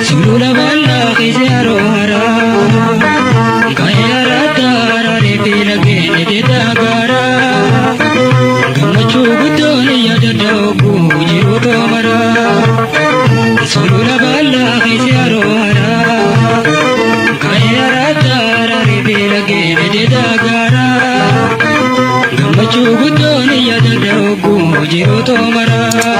Sulula bal'aa keessa yeroo haraa Ka'ee aratta araaree fi lageen deedaa gaaraa Gammachuu guddoon yaadadha ogguu jiru toomaraa Sulula bal'aa keessa yeroo haraa Ka'ee aratta araaree fi lageen deedaa gaaraa Gammachuu guddoon yaadadha ogguu jiru toomaraa.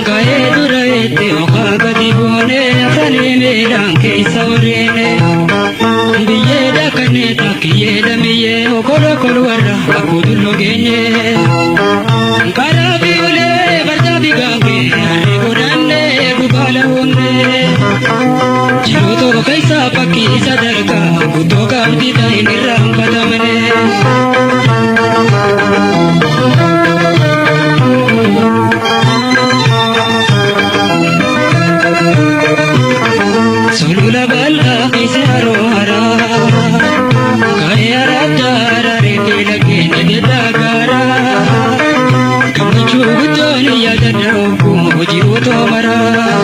Ga'ee dura itti okaa gadi buunee afanii miidhaan keessa wareene. Biyyee daakannee takkiyyee lamiyyee okolo kolwarra akkuu dulloo geenye. Karaa fi ulee fardaa fi gaangee harree godhannee gubaala uumne. Jiruu tokko keessa fakkii sadarkaa guutuu qabdi ta'in irraanfatamne. Sulula bal'aa keessa haroo haraa Ka'ee aradda araaree fi laggeen deedaa gaaraa Gammachuu guddoon yaadadha ogguu jiruu toomaraa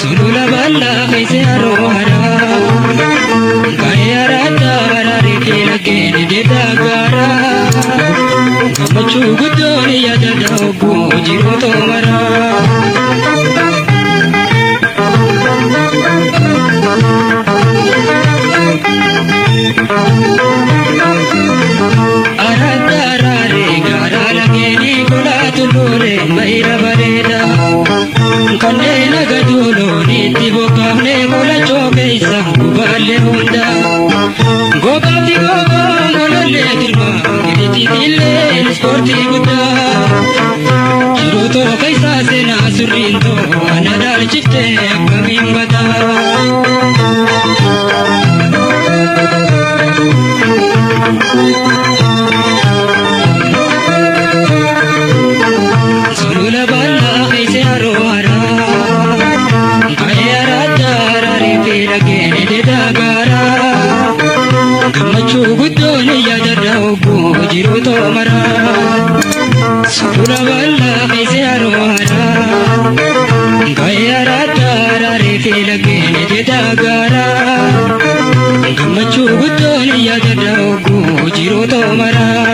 Sulula bal'aa keessa haroo haraa Ka'ee aradda araaree fi laggeen deedaa gaaraa Gammachuu guddoon yaadadha ogguu jiruu toomaraa. Aradda araaree gaaraa lageenii golaa tulluulee mayra bareeda. Kanneen aga duuloonitti bobbaafnee qolachoo keessa gubaallee hunda. Gogaa fi gogaa golollee dirmaa giriitiitillee ispoortii guddaa. Jiruu too keessa seenaa surriin too ana dhaalchiftee akkamiin badaa. Sulula bal'aa keessa haroo haraa Ka'ee aradda araaree fi laggeen deedaa gaaraa Gammachuu guddoon yaadadha ogguu jiru toomaraa Sulula bal'aa keessa haroo haraa Ka'ee aradda araaree fi laggeen deedaa gaaraa Gammachuu guddoon yaadadha ogguu jiru toomaraa.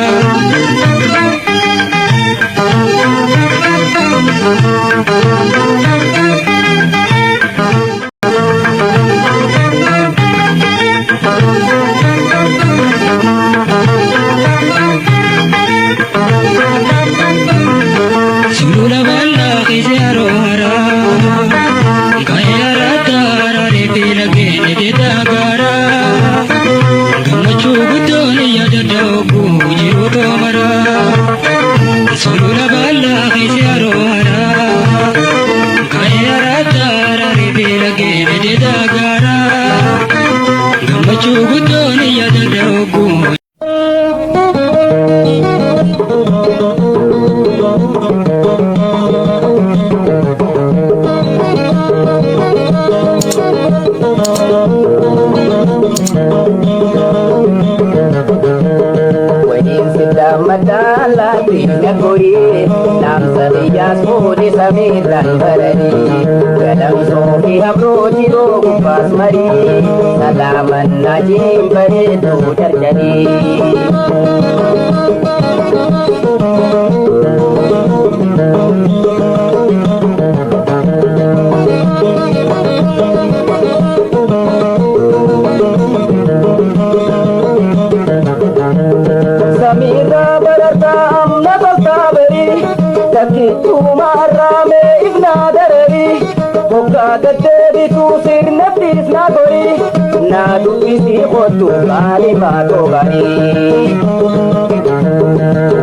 Sulula bal'aa keessa haroo haraa Ka'ee aradda araaree fi laggeen deedaa gaaraa Gammachuu guddoon yaadadha ogguu jiru toomaraa Sulula bal'aa keessa haroo haraa Ka'ee aradda araaree fi laggeen deedaa gaaraa Gammachuu guddoon yaadadha ogguu Waliin madaalatti nagorii dhaamsa biyyaas fuudhi samiirraan baranii galamsoo fi habrooti gubbaas marii salaaman naajiin bareedduu jarjarii. Samiirraa barartaa amma toltaa barii takkittuuma arraamee ifnaa dararii hoggaa deddeebituu sirnattiis naa gorii naa dubbisii kottu qaali baatoo garii.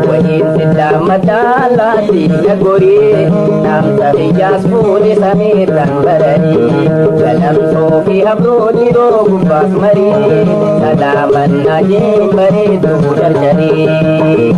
Waliin silaa madaalaatti na gorii dhaamsa biyyaas fuudhi samiirraan bararii galamsoo fi habrooti gubbaas marii salaaman naajiin bareedduu jarjarii.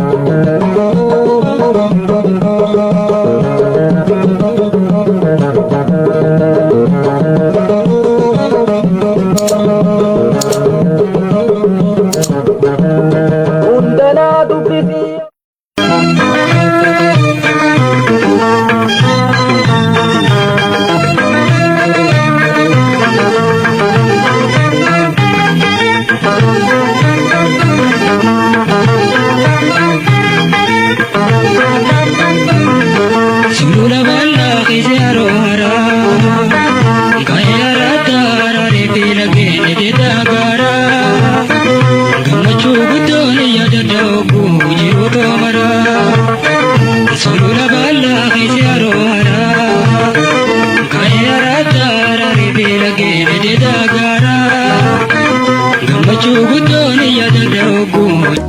Gammachuu guddoon yaadadha ogguu.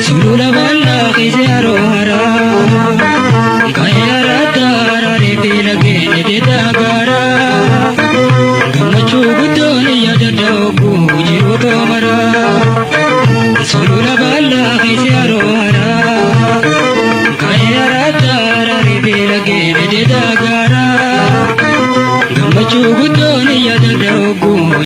Sulula bal'aa keessa yeroo haraa, ka'ee haraatti haraaree fi lageen deedaa gaaraa. Gammachuu guddoon yaadadha ogguu jiru toomaraa. Sulula bal'aa keessa yeroo haraa, ka'ee haraatti haraaree fi lageen deedaa gaaraa. Gammachuu guddoon yaadadha ogguu.